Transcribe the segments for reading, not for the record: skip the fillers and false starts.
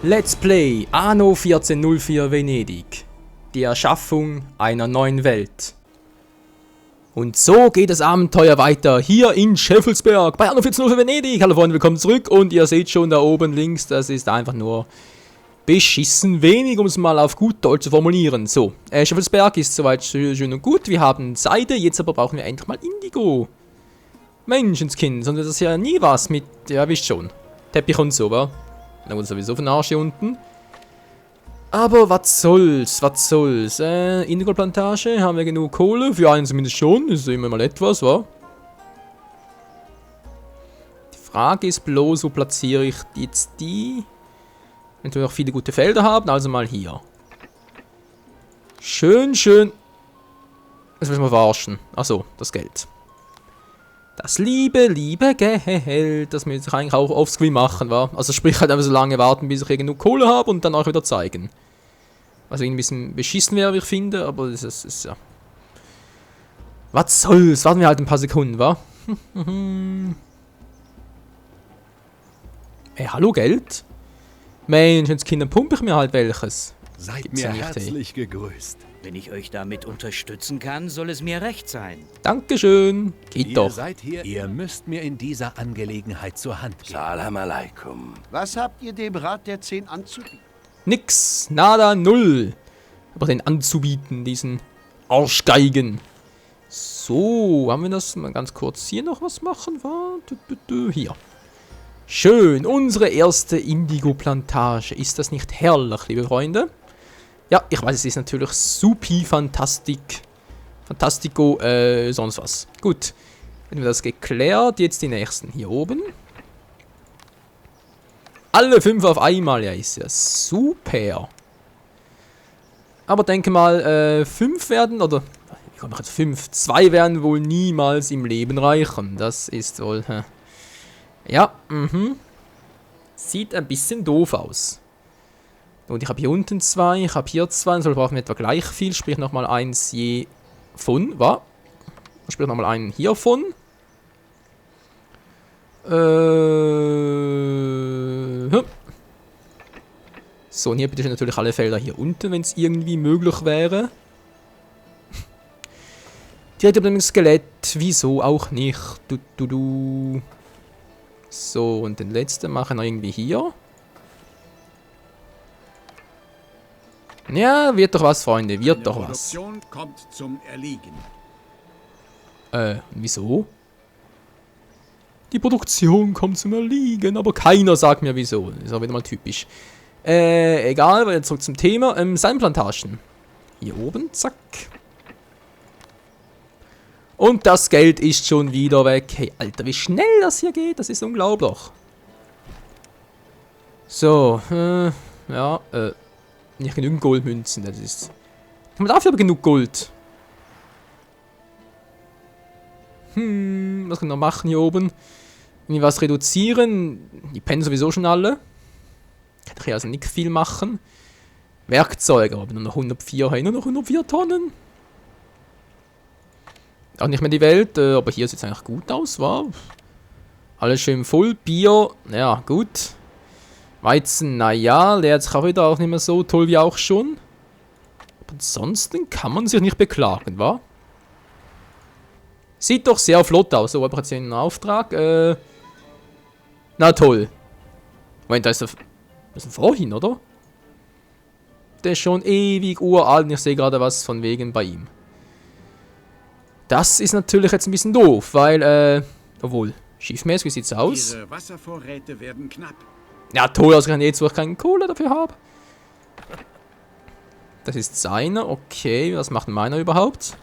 Let's Play Anno 1404 Venedig. Die Erschaffung einer neuen Welt. Und so geht das Abenteuer weiter hier in Scheffelsberg bei Anno 1404 Venedig. Hallo Freunde, willkommen zurück und ihr seht schon da oben links, das ist einfach nur beschissen wenig, um es mal auf gut Deutsch zu formulieren. So, Scheffelsberg ist soweit schön und gut. Wir haben Seide, jetzt aber brauchen wir endlich mal Indigo. Menschenskind, sonst ist das ja nie was mit, ja wisst schon, Teppich und so, wa? Na gut, sowieso von Arsch hier unten. Aber was soll's, was soll's. Indigo-Plantage, haben wir genug Kohle? Für einen zumindest schon, das ist immer mal etwas, wa? Die Frage ist bloß, wo platziere ich jetzt die? Wenn wir auch viele gute Felder haben, also mal hier. Schön, schön. Das will ich mal verarschen. Achso, das Geld. Das liebe Geld, das müsste ich eigentlich auch offscreen machen, wa? Also sprich halt einfach so lange warten, bis ich hier genug Kohle habe und dann auch wieder zeigen. Was irgendwie ein bisschen beschissen wäre, wie ich finde, aber das ist ja. Was soll's? Warten wir halt ein paar Sekunden, wa? Hey, hallo Geld? Mensch, ins Kind, dann pumpe ich mir halt welches. Seid Gibt's mir ja nicht, herzlich gegrüßt. Wenn ich euch damit unterstützen kann, soll es mir recht sein. Dankeschön. Geht Ihr doch. seid hier, ihr müsst mir in dieser Angelegenheit zur Hand gehen. Salam alaikum. Was habt ihr dem Rat der 10 anzubieten? Nix. Nada, null. Aber den anzubieten, diesen Arschgeigen. So, haben wir das mal ganz kurz hier noch was machen? Hier. Schön, unsere erste Indigo-Plantage. Ist das nicht herrlich, liebe Freunde? Ja, ich weiß, es ist natürlich supi fantastik. Fantastico, sonst was. Gut, hätten wir das geklärt. Jetzt die nächsten hier oben. Alle 5 auf einmal, ja, ist ja super. Aber denke mal, 5 werden, oder, wie komme ich jetzt 5? 2 werden wohl niemals im Leben reichen. Das ist wohl, ja, sieht ein bisschen doof aus. Und ich habe hier unten 2, ich habe hier 2, also brauchen wir etwa gleich viel, sprich nochmal 1 je von, wa? Sprich nochmal einen hiervon. So, und hier bitte schön natürlich alle Felder hier unten, wenn es irgendwie möglich wäre. Direkt über dem Skelett, wieso auch nicht? So, und den letzten machen wir irgendwie hier. Ja, wird doch was, Freunde, wird doch was. Die Produktion kommt zum Erliegen. Wieso? Die Produktion kommt zum Erliegen, aber keiner sagt mir wieso. Das ist auch wieder mal typisch. Egal, weil zurück zum Thema. Seidenplantagen. Hier oben, zack. Und das Geld ist schon wieder weg. Hey, Alter, wie schnell das hier geht, das ist unglaublich. So, ja, nicht genügend Goldmünzen, das ist... Man dafür aber genug Gold. Was können wir noch machen hier oben? Irgendwie was reduzieren. Die pennen sowieso schon alle. Kann ich hier also nicht viel machen. Werkzeuge, aber nur noch 104, hey, nur noch 104 Tonnen. Auch nicht mehr die Welt, aber hier sieht es eigentlich gut aus, wow. Alles schön voll. Bier, ja, gut. Weizen, naja, leert sich auch wieder auch nicht mehr so toll wie auch schon. Aber ansonsten kann man sich nicht beklagen, wa? Sieht doch sehr flott aus. So, habe ich jetzt hier einen Auftrag. Na toll. Moment, da ist der... Das ist ein Vorhin, oder? Der ist schon ewig uralt und ich sehe gerade was von wegen bei ihm. Das ist natürlich jetzt ein bisschen doof, weil, obwohl, schiffmäßig, wie sieht's aus? Ihre Wasservorräte werden knapp. Ja, toll, also kann jetzt, wo ich keine Kohle dafür habe. Das ist seiner, okay, was macht denn meiner überhaupt?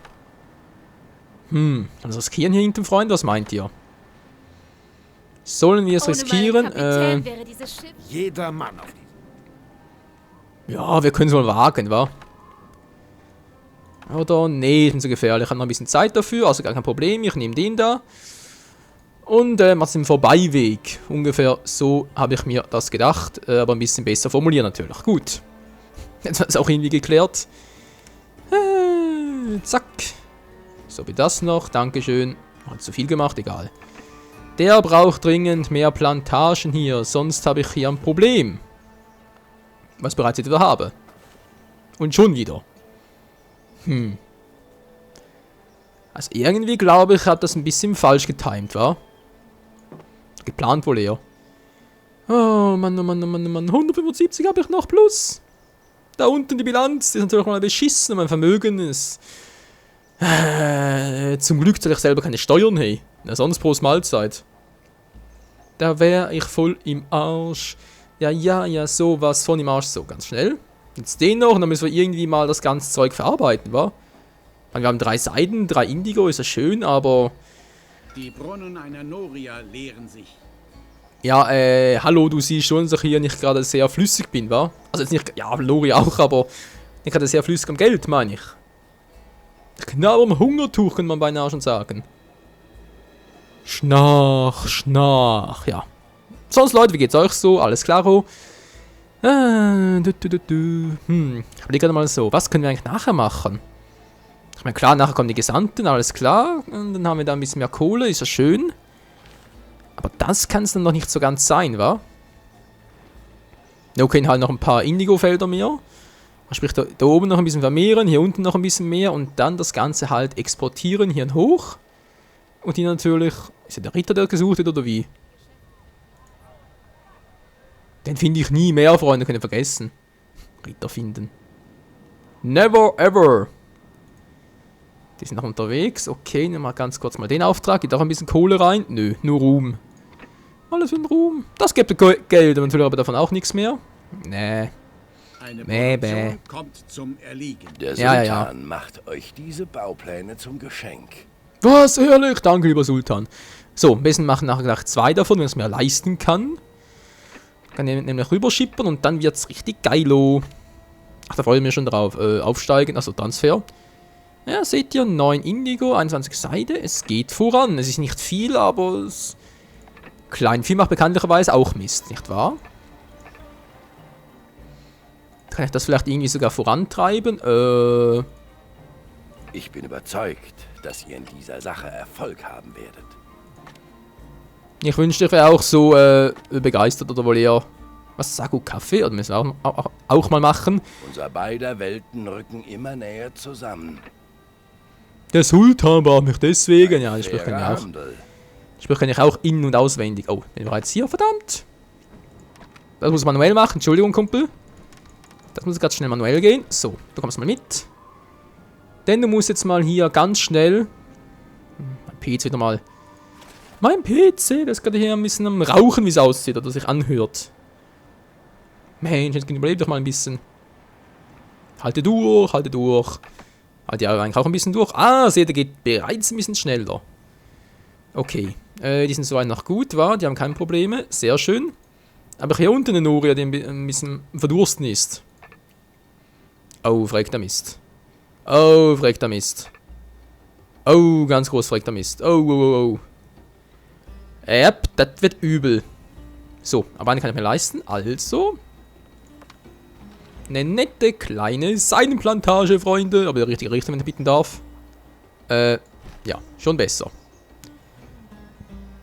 Kann das riskieren hier hinten, Freunde, was meint ihr? Sollen wir es riskieren? Wäre dieses Schiff Jeder Mann auf diesem. Ja, wir können es mal wagen, wa? Oder? Nee, ist nicht so gefährlich. Ich habe noch ein bisschen Zeit dafür, also gar kein Problem. Ich nehme den da. Und mach's im Vorbeiweg. Ungefähr so habe ich mir das gedacht. Aber ein bisschen besser formulieren natürlich. Gut. Jetzt hat es auch irgendwie geklärt. Zack. So wie das noch. Dankeschön. Hat zu viel gemacht, egal. Der braucht dringend mehr Plantagen hier. Sonst habe ich hier ein Problem. Was bereits wieder habe. Und schon wieder. Also irgendwie glaube ich, habe das ein bisschen falsch getimed, wa? Geplant wohl eher. Oh Mann, oh Mann, oh Mann, oh Mann. 175 habe ich noch plus. Da unten die Bilanz, die ist natürlich mal beschissen. Mein Vermögen ist... zum Glück zahle ich selber keine Steuern, hey. Na, sonst pro Mahlzeit. Da wäre ich voll im Arsch. Ja, sowas von im Arsch. So, ganz schnell. Jetzt den noch und dann müssen wir irgendwie mal das ganze Zeug verarbeiten, wa? Wir haben 3 Seiden, 3 Indigo, ist ja schön, aber... Die Brunnen einer Noria leeren sich. Ja, hallo, du siehst schon, dass ich hier nicht gerade sehr flüssig bin, wa? Also jetzt nicht, ja, Lori auch, aber nicht gerade sehr flüssig am Geld, meine ich. Knapp am Hungertuch, kann man beinahe schon sagen. Schnarch, ja. Sonst, Leute, wie geht's euch so? Alles klaro? Ich überlege gerade mal so, was können wir eigentlich nachher machen? Ich meine, klar, nachher kommen die Gesandten, alles klar. Und dann haben wir da ein bisschen mehr Kohle, ist ja schön. Aber das kann es dann noch nicht so ganz sein, wa? Okay, halt noch ein paar Indigo-Felder mehr. Sprich, da oben noch ein bisschen vermehren, hier unten noch ein bisschen mehr. Und dann das Ganze halt exportieren, hier hoch. Und hier natürlich... Ist ja der Ritter, der gesucht wird, oder wie? Den finde ich nie mehr, Freunde, könnt ihr vergessen. Ritter finden. Never ever. Die sind noch unterwegs. Okay, nehmen wir mal ganz kurz mal den Auftrag. Geht auch ein bisschen Kohle rein? Nö, nur Ruhm. Alles für den Ruhm. Das gibt Geld, natürlich aber davon auch nichts mehr. Nee. Eine Bäh. Produktion kommt zum Erliegen. Der Ja. Sultan macht euch diese Baupläne zum Geschenk. Was, ehrlich? Danke, lieber Sultan. So, am besten machen nachher gleich 2 davon, wenn es mir leisten kann. Kann ich nämlich rüberschippern und dann wird's richtig geilo. Ach, da freue ich mich schon drauf. Aufsteigen, also Transfer. Ja, seht ihr, 9 Indigo, 21 Seide. Es geht voran. Es ist nicht viel, aber es... Kleinvieh macht bekanntlicherweise auch Mist, nicht wahr? Kann ich das vielleicht irgendwie sogar vorantreiben? Ich bin überzeugt, dass ihr in dieser Sache Erfolg haben werdet. Ich wünschte, ich wäre auch so begeistert oder wohl eher... Was, Sagu Kaffee? Oder müssen wir auch mal machen? Unser beider Welten rücken immer näher zusammen. Der Sultan war mich deswegen. Ja, die Sprüche Fairer kenne ich auch. Handel. Die Sprüche kenne ich auch in- und auswendig. Oh, bin ich bereits hier? Verdammt! Das muss ich manuell machen. Entschuldigung, Kumpel. Das muss ganz schnell manuell gehen. So, du kommst mal mit. Denn du musst jetzt mal hier ganz schnell... Mein PC wieder mal... Mein PC, der ist gerade hier ein bisschen am Rauchen, wie es aussieht, oder sich anhört. Mensch, jetzt überleb doch mal ein bisschen. Halte durch, halte durch. Halte ja eigentlich auch ein bisschen durch. Ah, seht ihr, geht bereits ein bisschen schneller. Okay, die sind soweit noch gut, wa? Die haben keine Probleme. Sehr schön. Aber hier unten eine Noria, die ein bisschen verdursten ist. Oh, verreckter Mist. Oh, verreckter Mist. Oh, ganz groß verreckter Mist. Oh. Yep, das wird übel. So, aber eine kann ich mir leisten. Also. Eine nette kleine Seidenplantage, Freunde. Aber der richtige Richtung, wenn ich bitten darf. Ja, schon besser.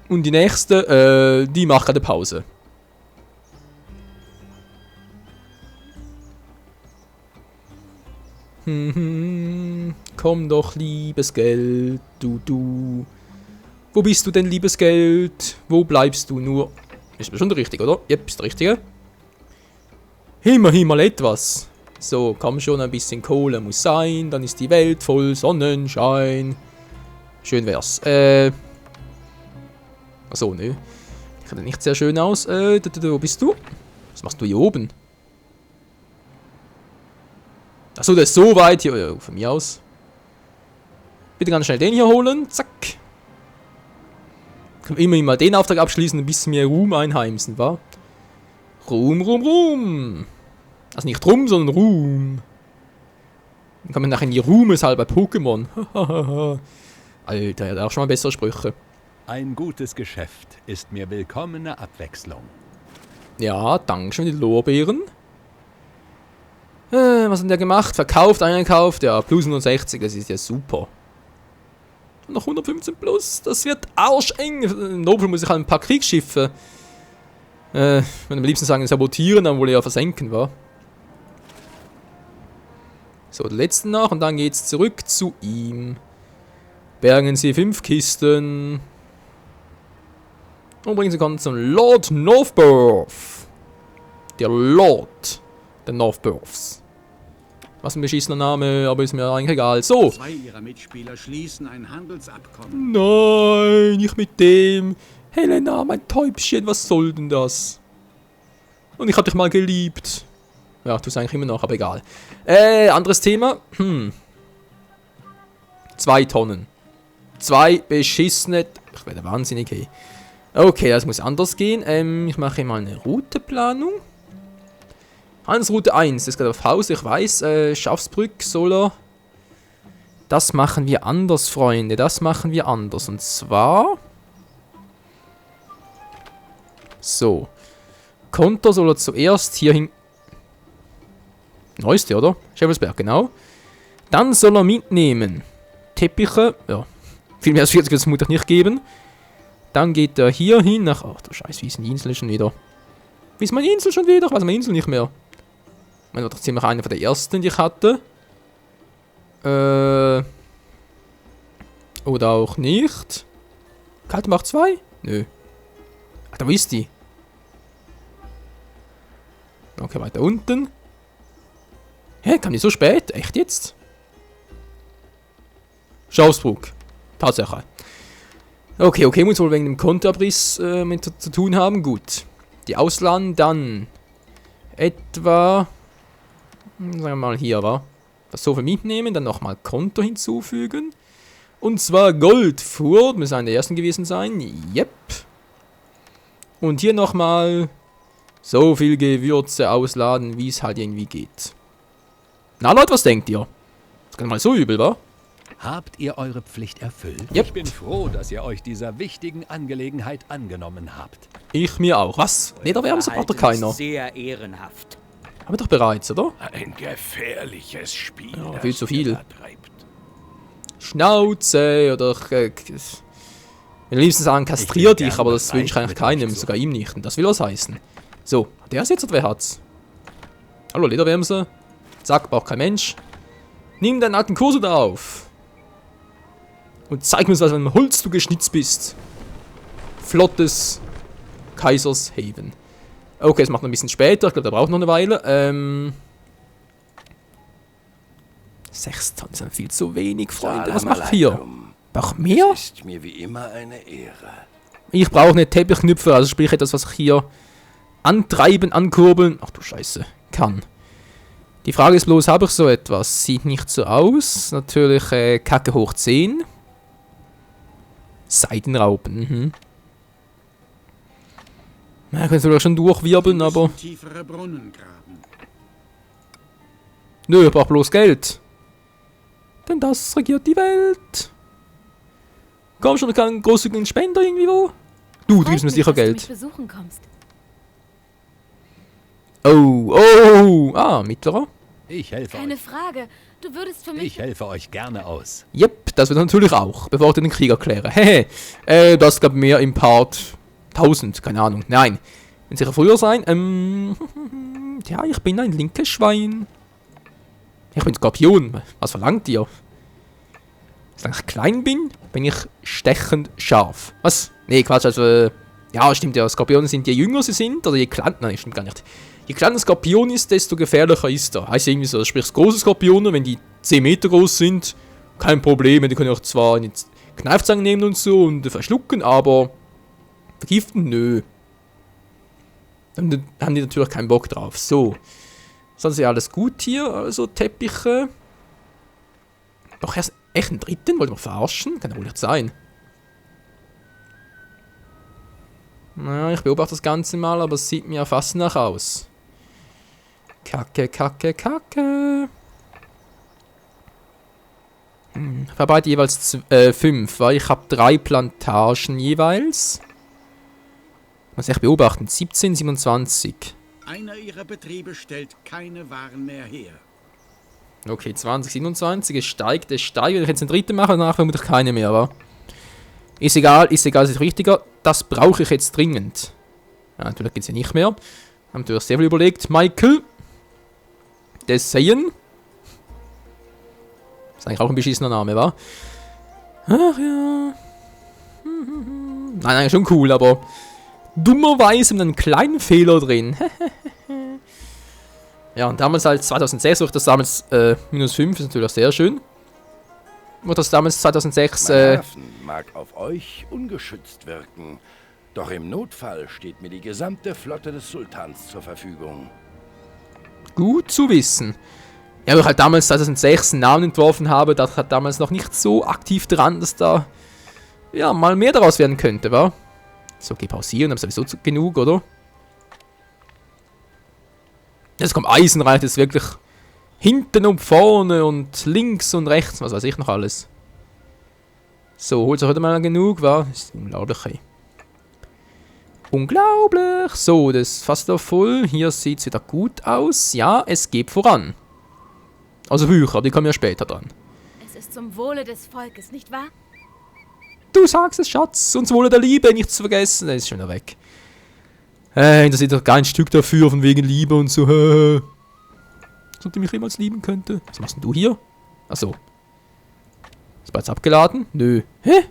Und die nächste, die macht gerade Pause. Komm doch, liebes Geld, du. Wo bist du denn, liebes Geld? Wo bleibst du nur? Ist bestimmt richtig, oder? Yep, ist der richtige. Immerhin mal etwas. So, komm schon, ein bisschen Kohle muss sein. Dann ist die Welt voll Sonnenschein. Schön wär's. Achso, nö. Sieht nicht sehr schön aus. Wo bist du? Was machst du hier oben? Achso, der ist so weit hier. Von mir aus. Bitte ganz schnell den hier holen. Zack. Können wir immerhin mal den Auftrag abschließen und ein bisschen mehr Ruhm einheimsen, wa? Ruhm. Also nicht Rum, sondern Ruhm. Dann kann man nachher in die Ruhmeshalle bei Pokémon. Alter, er hat auch schon mal bessere Sprüche. Ein gutes Geschäft ist mir willkommene Abwechslung. Ja, danke schön, die Lorbeeren. Was hat der gemacht? Verkauft, eingekauft. Ja, plus 160, das ist ja super. Und noch 115 plus, das wird arscheng. In Nobel muss ich halt ein paar Kriegsschiffe, wenn am liebsten sagen, sabotieren, dann wohl eher versenken, wa? So, der letzte nach und dann geht's zurück zu ihm. Bergen Sie 5 Kisten. Und bringen Sie Konten zum Lord Northbirth. Der Lord der Northbirths. Was ein beschissener Name, aber ist mir eigentlich egal. So. 2 ihrer Mitspieler schließen ein Handelsabkommen. Nein, nicht mit dem. Helena, mein Täubchen, was soll denn das? Und ich hab dich mal geliebt. Ja, tu es eigentlich immer noch, aber egal. Anderes Thema. 2 Tonnen. 2 beschissene... Ich werde wahnsinnig, hey. Okay, das muss anders gehen. Ich mache mal eine Routeplanung. Handelsroute 1, das geht auf Haus, ich weiß. Schaffsbrück soll er... Das machen wir anders, Freunde. Das machen wir anders. Und zwar... So. Konter soll er zuerst hierhin... Neueste, oder? Schäfersberg, genau. Dann soll er mitnehmen. Teppiche. Ja. Viel mehr als 40 wird es vermutlich nicht geben. Dann geht er hier hin nach... Ach du Scheiße, wie ist denn die Insel schon wieder? Wie ist meine Insel schon wieder? Ich weiß meine Insel nicht mehr. Ich meine, das war ziemlich einer der ersten, die ich hatte. Oder auch nicht. Kaltenbach 2? Nö. Ach, da wo ist die? Okay, weiter unten. Hä, kam die so spät? Echt jetzt? Schausbruck. Tatsache. Okay, muss wohl wegen dem Kontoabriss mit zu tun haben. Gut. Die ausladen dann etwa... Sagen wir mal hier, wa? Das so viel mitnehmen, dann nochmal Konto hinzufügen. Und zwar Goldfuhr, muss einer der ersten gewesen sein. Yep. Und hier nochmal so viel Gewürze ausladen, wie es halt irgendwie geht. Na Leute, was denkt ihr? Das kann mal so übel, wa? Habt ihr eure Pflicht erfüllt? Yep. Ich bin froh, dass ihr euch dieser wichtigen Angelegenheit angenommen habt. Ich mir auch. Was? Lederwärme braucht doch keiner. Sehr ehrenhaft. Haben wir doch bereits, oder? Ein gefährliches Spiel. Ja, viel das zu viel. ihr da treibt. Schnauze oder... ich will am liebsten sagen, kastrier Ich bin dich, gern aber das bereit, wünscht eigentlich mit keinem, euch zu- sogar ihm nicht. Und das will was heißen. So, der ist jetzt oder wer hat's? Hallo, Lederwärmse. Zack, braucht kein Mensch. Nimm deinen alten Kurse da auf. Und zeig mir, was für ein Holz du geschnitzt bist. Flottes Kaisershaven. Okay, das macht noch ein bisschen später. Ich glaube, der braucht noch eine Weile. 6 Tonnen sind viel zu wenig, Freunde. Was macht ihr? Braucht mehr? Es ist mir wie immer eine Ehre. Ich brauche eine Teppichknüpfe, also sprich etwas, was ich hier antreiben, ankurbeln. Ach du Scheiße, kann. Die Frage ist bloß, habe ich so etwas? Sieht nicht so aus. Natürlich Kacke hoch 10. Seidenraupen, Na, ich kann sogar schon durchwirbeln, aber... müssen tiefere Brunnen graben. Nö, ich brauche bloß Geld. Denn das regiert die Welt. Komm schon, keinen großzügigen Spender irgendwie wo? Du gibst mir sicher Geld. Du mich besuchen kommst. Oh. Ah, mittlerer. Ich helfe Keine euch. Frage. Du würdest für mich... Ich helfe euch gerne aus. Yep, das wird natürlich auch, bevor ich den Krieg erkläre. Hehe. Das gab mehr im Part 1000, keine Ahnung. Nein, wird sicher früher sein. Ja, ich bin ein linkes Schwein. Ich bin Skorpion. Was verlangt ihr? Solange ich klein bin ich stechend scharf. Was? Nee, Quatsch, also... Ja, stimmt ja, Skorpione sind, je jünger sie sind, oder je kleiner... Nein, stimmt gar nicht. Je kleiner ein Skorpion ist, desto gefährlicher ist er. Heißt irgendwie so, sprich große Skorpione, wenn die 10 Meter groß sind, kein Problem, die können auch zwar eine Kneifzange nehmen und so und verschlucken, aber vergiften, nö. Dann haben die natürlich keinen Bock drauf. So. Sonst ist ja alles gut hier, also Teppiche. Doch erst echt einen dritten? Wollt ihr mich verarschen? Kann ja wohl nicht sein. Naja, ich beobachte das Ganze mal, aber es sieht mir ja fast nach aus. Kacke. Ich verbreite jeweils 5, weil ich habe 3 Plantagen jeweils. Muss ich beobachten. 17, 27. Einer ihrer Betriebe stellt keine Waren mehr her. Okay, 20, 27. Es steigt. Wenn ich jetzt den dritten mache, danach vermutlich keine mehr, wa? Ist egal, ist wichtiger. Das brauche ich jetzt dringend. Ja, natürlich geht es ja nicht mehr. Haben natürlich sehr viel überlegt. Michael. Das sehen. Ist eigentlich auch ein beschissener Name, wa? Ach ja. Nein, eigentlich schon cool, aber dummerweise mit einem kleinen Fehler drin. Ja, und damals als 2006, durch das damals -5 ist natürlich auch sehr schön. Wo das damals 2006... Mein Hafen mag auf euch ungeschützt wirken, doch im Notfall steht mir die gesamte Flotte des Sultans zur Verfügung. Gut zu wissen. Ja, weil ich halt damals 2006 einen Namen entworfen habe, das hat damals noch nicht so aktiv dran, dass da ja mal mehr daraus werden könnte, wa? So, geh pausieren, hab sowieso genug, oder? Jetzt kommt Eisen rein, das ist wirklich hinten und vorne und links und rechts, was weiß ich noch alles. So, holt sich heute mal genug, wa? Das ist unglaublich, ey. Unglaublich! So, das ist fast noch voll. Hier sieht es wieder gut aus. Ja, es geht voran. Also Bücher, die kommen ja später dran. Es ist zum Wohle des Volkes, nicht wahr? Du sagst es, Schatz. Und zum Wohle der Liebe, nichts zu vergessen. Der ist schon wieder weg. Interessiert doch kein Stück dafür, von wegen Liebe und so. Als ob die mich jemals lieben könnte. Was machst denn du hier? Achso. Ist bereits abgeladen? Nö. Hä?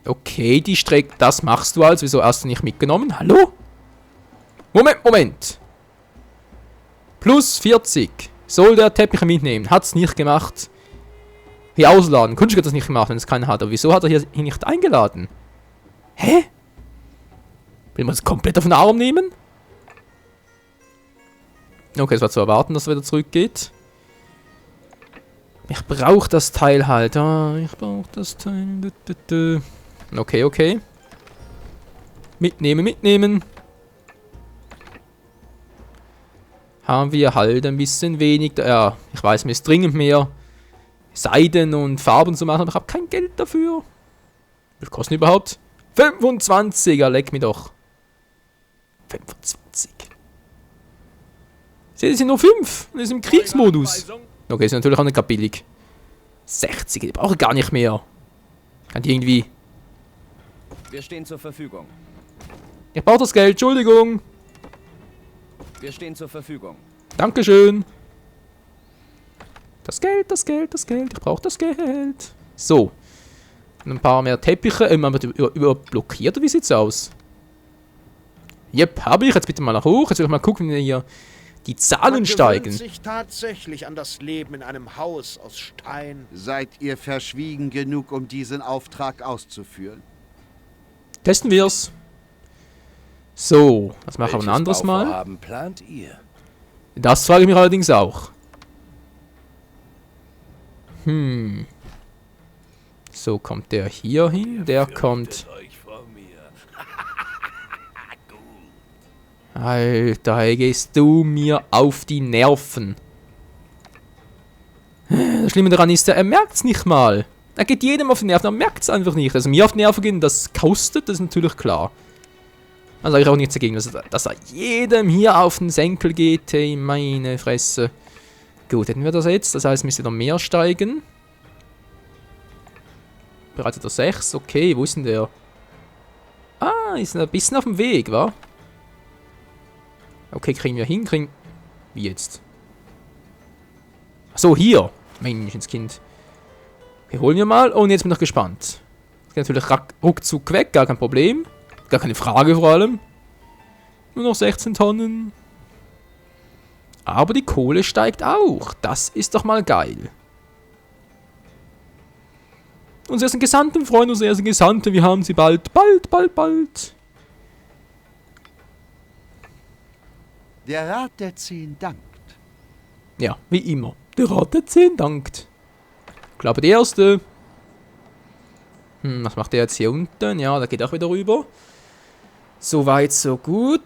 Okay, die Strecke, das machst du also. Wieso hast du nicht mitgenommen? Hallo? Moment. Plus 40. Soll der Teppich mitnehmen? Hat's nicht gemacht. Hier ausladen. Kunststück hat das nicht gemacht, wenn es keinen hat. Aber wieso hat er hier nicht eingeladen? Hä? Will man es komplett auf den Arm nehmen? Okay, es war zu erwarten, dass er wieder zurückgeht. Ich brauche das Teil halt. Ich brauche das Teil. Okay. Mitnehmen. Haben wir halt ein bisschen wenig. Ja, ich weiß, mir ist dringend mehr Seiden und Farben zu machen, aber ich habe kein Geld dafür. Wie viel kosten die überhaupt? 25er, leck mich doch. 25. Seht ihr, sind nur 5. Das ist im Kriegsmodus. Okay, ist natürlich auch nicht billig. 60, die brauche ich gar nicht mehr. Kann die irgendwie... Wir stehen zur Verfügung. Ich brauche das Geld, Entschuldigung. Wir stehen zur Verfügung. Dankeschön. Das Geld. Ich brauche das Geld. So. Und ein paar mehr Teppiche. Man wird überblockiert, oder wie sieht's aus? Yep, habe ich. Jetzt bitte mal nach hoch. Jetzt will ich mal gucken, wie hier die Zahlen steigen. Man gewöhnt sich tatsächlich an das Leben in einem Haus aus Stein. Seid ihr verschwiegen genug, um diesen Auftrag auszuführen? Testen wir's. So, das machen wir ein anderes Mal. Bauvorhaben plant ihr? Das frage ich mich allerdings auch. So, kommt der hier hin. Der kommt... Alter, hey, gehst du mir auf die Nerven. Das Schlimme daran ist, er merkt's nicht mal. Er geht jedem auf die Nerven, er merkt's einfach nicht. Also mir auf die Nerven gehen, das kostet, das ist natürlich klar. Da sage ich auch nichts dagegen, dass er jedem hier auf den Senkel geht. Hey, meine Fresse. Gut, hätten wir das jetzt. Das heißt, müsste noch mehr steigen. Bereits der 6. Okay, wo ist denn der? Ah, ist ein bisschen auf dem Weg, wa? Okay, kriegen wir hin. Wie jetzt? Achso, hier. Menschenskind. Okay, holen wir mal. Und jetzt bin ich noch gespannt. Das geht natürlich ruckzuck weg, gar kein Problem. Gar keine Frage vor allem. Nur noch 16 Tonnen. Aber die Kohle steigt auch. Das ist doch mal geil. Unsere ersten Gesandten, Freunde, unsere ersten Gesandten. Wir haben sie bald. Bald. Der Rat der 10 dankt. Ja, wie immer. Der Rat der 10 dankt. Ich glaube, die erste. Was macht der jetzt hier unten? Ja, da geht auch wieder rüber. So weit, so gut.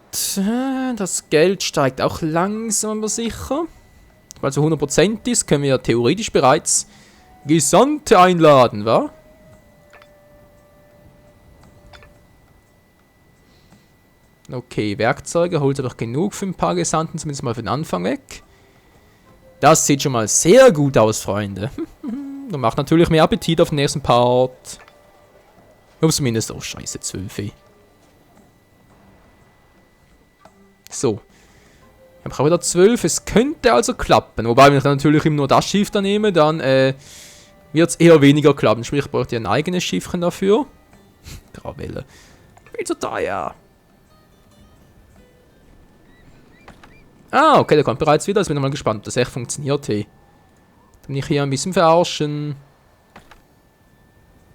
Das Geld steigt auch langsam aber sicher. Weil es so 100% ist, können wir ja theoretisch bereits Gesandte einladen, wa? Okay, Werkzeuge, holt er doch genug für ein paar Gesandten, zumindest mal für den Anfang weg. Das sieht schon mal sehr gut aus, Freunde. Das macht natürlich mehr Appetit auf den nächsten Part. Zumindest, oh scheiße, 12. So. Ich habe auch wieder 12. Es könnte also klappen. Wobei, wenn ich dann natürlich immer nur das Schiff da nehme, dann wird es eher weniger klappen. Sprich, braucht ihr ein eigenes Schiffchen dafür. Travelle. Viel zu teuer. Ah, okay, der kommt bereits wieder. Jetzt bin ich mal gespannt, ob das echt funktioniert. Hey. Dann bin ich hier ein bisschen verarschen.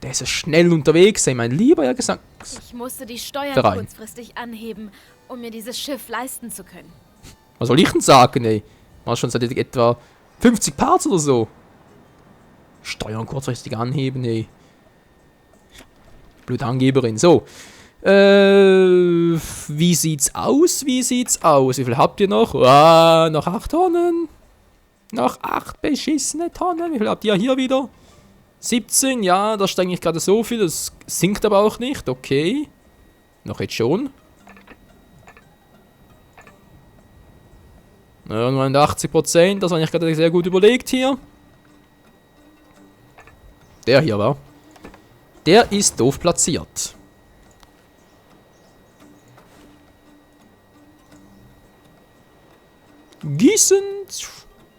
Der ist ja schnell unterwegs, ey, mein lieber ja gesagt. Ich musste die Steuern Verein. kurzfristig anheben, um mir dieses Schiff leisten zu können. Was soll ich denn sagen, ey? War schon seit etwa 50 Parts oder so. Steuern kurzfristig anheben, ey. Blöde Angeberin. So. Wie sieht's aus? Wie sieht's aus? Wie viel habt ihr noch? Ah, noch 8 Tonnen. Noch 8 beschissene Tonnen. Wie viel habt ihr hier wieder? 17, ja, da steigt nicht gerade so viel. Das sinkt aber auch nicht. Okay. Noch jetzt schon. Ja, 89%. Das war nicht gerade sehr gut überlegt hier. Der hier war. Der ist doof platziert. Gießen.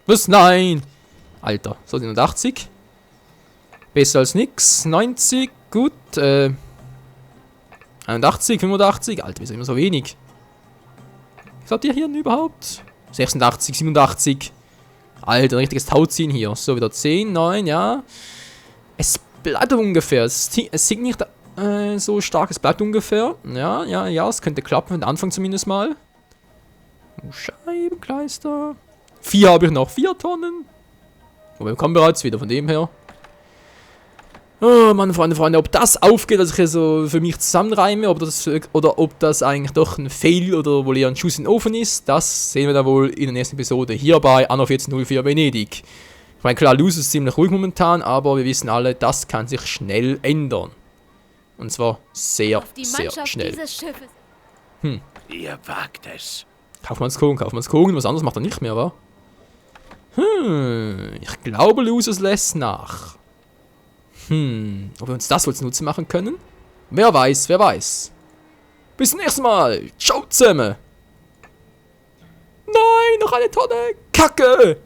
Was? Nein. Alter, so 87. Besser als nix. 90. Gut. 81, 85. Alter, wieso immer so wenig? Was habt ihr hier denn überhaupt? 86, 87. Alter, ein richtiges Tauziehen hier. So, wieder 10, 9, ja. Es bleibt ungefähr. Es sinkt nicht so stark. Es bleibt ungefähr. Ja. Es könnte klappen. Am Anfang zumindest mal. Scheibenkleister. 4 habe ich noch. 4 Tonnen. Aber wir kommen bereits wieder von dem her. Oh, meine Freunde, ob das aufgeht, dass ich hier so für mich zusammenreime, oder ob das eigentlich doch ein Fail oder wohl eher ein Schuss in den Ofen ist, das sehen wir dann wohl in der nächsten Episode hier bei Anno 1404 Venedig. Ich meine, klar, Luz ist ziemlich ruhig momentan, aber wir wissen alle, das kann sich schnell ändern. Und zwar sehr, sehr schnell. Ihr wagt es. Kaufmannskogen, was anderes macht er nicht mehr, wa? Ich glaube, Luz lässt nach. Ob wir uns das wohl zunutze machen können? Wer weiß, wer weiß. Bis zum nächsten Mal. Ciao zusammen. Nein, noch eine Tonne. Kacke.